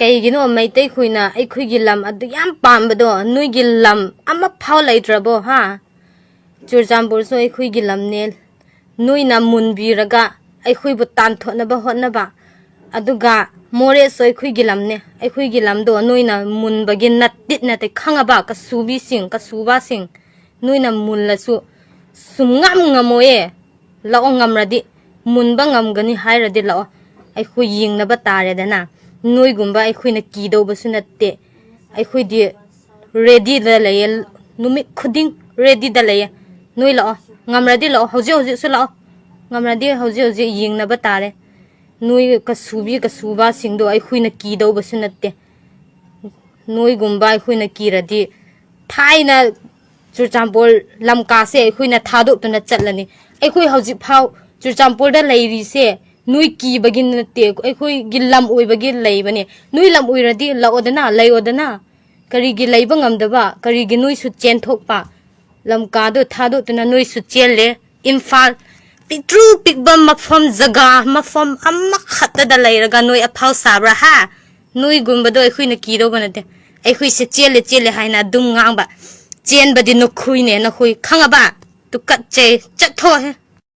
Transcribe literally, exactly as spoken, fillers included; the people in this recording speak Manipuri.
ꯀꯩꯒꯤꯅꯣ ꯃꯩꯇꯩꯈꯣꯏꯅ ꯑꯩꯈꯣꯏꯒꯤ ꯂꯝ ꯑꯗꯨ ꯌꯥꯝ ꯄꯥꯝꯕꯗꯣ? ꯅꯣꯏꯒꯤ ꯂꯝ ꯑꯃꯐꯥꯎ ꯂꯩꯇ꯭ꯔꯕꯣ, ꯍꯥ? ꯆꯨꯔꯆꯥꯟꯄꯨꯔꯁꯨ ꯑꯩꯈꯣꯏꯒꯤ ꯂꯝꯅꯦ, ꯅꯣꯏꯅ ꯃꯨꯟꯕꯤꯔꯒ ꯑꯩꯈꯣꯏꯕꯨ ꯇꯥꯟꯊꯣꯛꯅꯕ ꯍꯣꯠꯅꯕ꯫ ꯑꯗꯨꯒ ꯃꯣꯔꯦꯁꯨ ꯑꯩꯈꯣꯏꯒꯤ ꯂꯝꯅꯦ, ꯑꯩꯈꯣꯏꯒꯤ ꯂꯝꯗꯣ ꯅꯣꯏꯅ ꯃꯨꯟꯕꯒꯤ ꯅꯠꯇꯤꯠ ꯅꯠꯇꯦ, ꯈꯪꯉꯕ? ꯀꯁꯨꯕꯤꯁꯤꯡ, ꯀꯁꯨꯕꯥꯁꯤꯡ, ꯅꯣꯏꯅ ꯃꯨꯜꯂꯁꯨ ꯁꯨꯝ ꯉꯝ ꯉꯝꯃꯣꯏꯌꯦ꯫ ꯂꯥꯛꯑꯣ, ꯉꯝꯔꯗꯤ, ꯃꯨꯟꯕ ꯉꯝꯒꯅꯤ ꯍꯥꯏꯔꯗꯤ ꯂꯥꯛꯑꯣ, ꯑꯩꯈꯣꯏ ꯌꯦꯡꯅꯕ ꯇꯥꯔꯦꯗꯅ꯫ ꯅꯣꯏꯒꯨꯝꯕ ꯑꯩꯈꯣꯏꯅ ꯀꯤꯗꯧꯕꯁꯨ ꯅꯠꯇꯦ, ꯑꯩꯈꯣꯏꯗꯤ ꯔꯦꯗꯤꯗ ꯂꯩꯌꯦ, ꯅꯨꯃꯤꯠ ꯈꯨꯗꯤꯡ ꯔꯦꯗꯤꯗ ꯂꯩꯌꯦ꯫ ꯅꯣꯏ ꯂꯥꯛꯑꯣ, ꯉꯝꯔꯗꯤ ꯂꯥꯛꯑꯣ, ꯍꯧꯖꯤꯛ ꯍꯧꯖꯤꯛꯁꯨ ꯂꯥꯛꯑꯣ, ꯉꯝꯔꯗꯤ ꯍꯧꯖꯤꯛ ꯍꯧꯖꯤꯛ ꯌꯦꯡꯅꯕ ꯇꯥꯔꯦ꯫ ꯅꯣꯏ ꯀꯁꯨꯕꯤ ꯀꯁꯨꯕꯥꯁꯤꯡꯗꯣ ꯑꯩꯈꯣꯏꯅ ꯀꯤꯗꯧꯕꯁꯨ ꯅꯠꯇꯦ꯫ ꯅꯣꯏꯒꯨꯝꯕ ꯑꯩꯈꯣꯏꯅ ꯀꯤꯔꯗꯤ ꯊꯥꯏꯅ ꯆꯨꯔꯆꯥꯟꯄꯨꯔ ꯂꯝꯀꯥꯁꯦ ꯑꯩꯈꯣꯏꯅ ꯊꯥꯗꯣꯛꯇꯨꯅ ꯆꯠꯂꯅꯤ꯫ ꯑꯩꯈꯣꯏ ꯍꯧꯖꯤꯛ ꯐꯥꯎ ꯆꯨꯔꯆꯥꯟꯄꯨꯔꯗ ꯂꯩꯔꯤꯁꯦ ꯅꯣꯏ ꯀꯤꯕꯒꯤ ꯅꯠꯇꯦ, ꯑꯩꯈꯣꯏꯒꯤ ꯂꯝ ꯑꯣꯏꯕꯒꯤ ꯂꯩꯕꯅꯦ꯫ ꯅꯣꯏ ꯂꯝ ꯑꯣꯏꯔꯗꯤ ꯂꯥꯛꯑꯣꯗꯅ, ꯂꯩꯑꯣꯗꯅ꯫ ꯀꯔꯤꯒꯤ ꯂꯩꯕ ꯉꯝꯗꯕ? ꯀꯔꯤꯒꯤ ꯅꯣꯏꯁꯨ ꯆꯦꯟꯊꯣꯛꯄ? ꯂꯝꯀꯥꯗꯣ ꯊꯥꯗꯣꯛꯇꯨꯅ ꯅꯣꯏꯁꯨ ꯆꯦꯜꯂꯦ꯫ ꯏꯝꯐꯥꯜ ꯄꯤꯛꯇ꯭ꯔꯨ ꯄꯤꯛꯄ ꯃꯐꯝ, ꯖꯒꯥ ꯃꯐꯝ ꯑꯃꯈꯛꯇꯗ ꯂꯩꯔꯒ ꯅꯣꯏ ꯑꯐꯥꯎ ꯁꯥꯕ꯭ꯔꯥ, ꯍꯥ? ꯅꯣꯏꯒꯨꯝꯕꯗꯣ ꯑꯩꯈꯣꯏꯅ ꯀꯤꯗꯧꯕ ꯅꯠꯇꯦ꯫ ꯑꯩꯈꯣꯏꯁꯦ ꯆꯦꯜꯂꯦ ꯆꯦꯜꯂꯦ ꯍꯥꯏꯅ ꯑꯗꯨꯝ ꯉꯥꯡꯕ꯫ ꯆꯦꯟꯕꯗꯤ ꯅꯈꯣꯏꯅꯦ, ꯅꯈꯣꯏ ꯈꯪꯉꯕ? ꯇꯨꯀꯠꯆꯩ, ꯆꯠꯊꯣꯛꯑꯦ꯫